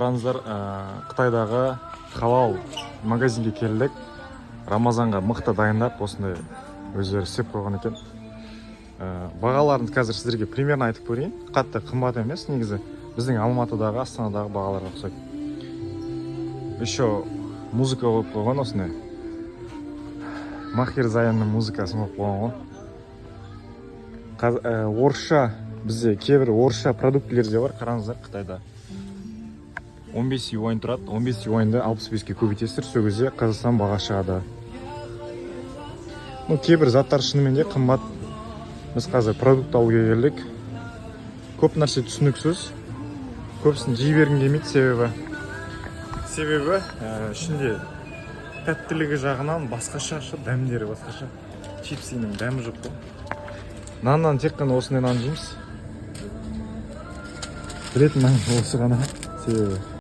Қараңыздар, Қытайдағы халал магазинге келдік. Рамазанға мықты дайындап, осындай өздері істеп қойған екен. Бағаларын қазір сіздерге примерно айтып көрейін. Қатты қымбат емес негізі, біздің Алматыдағы, Астанадағы бағаларға ұқсайды. Еще музыка қойып қойған, осындай Махир Заянның музыкасын қойып қойған ғой. Орысша, бізде кейбір орысша продуктілер де бар. Қараңыздар, Қытайда 15 юань тұрады. 15 юаньды 65-ке көбейтесіздер, сол кезде Қазақстан баға шығады. Ну, кейбір заттар шынымен де қымбат. Біз қазір продукт алуға келдік. Көп нәрсе түсініксіз, көбісін жей бергім келмейді, себебі ішінде тәттілігі жағынан басқаша шы, дәмдері басқаша. Чипсының дәмі жоқ қой. Наннан тек қана осындай нан жейміз, білетін нан осы ғана, себебі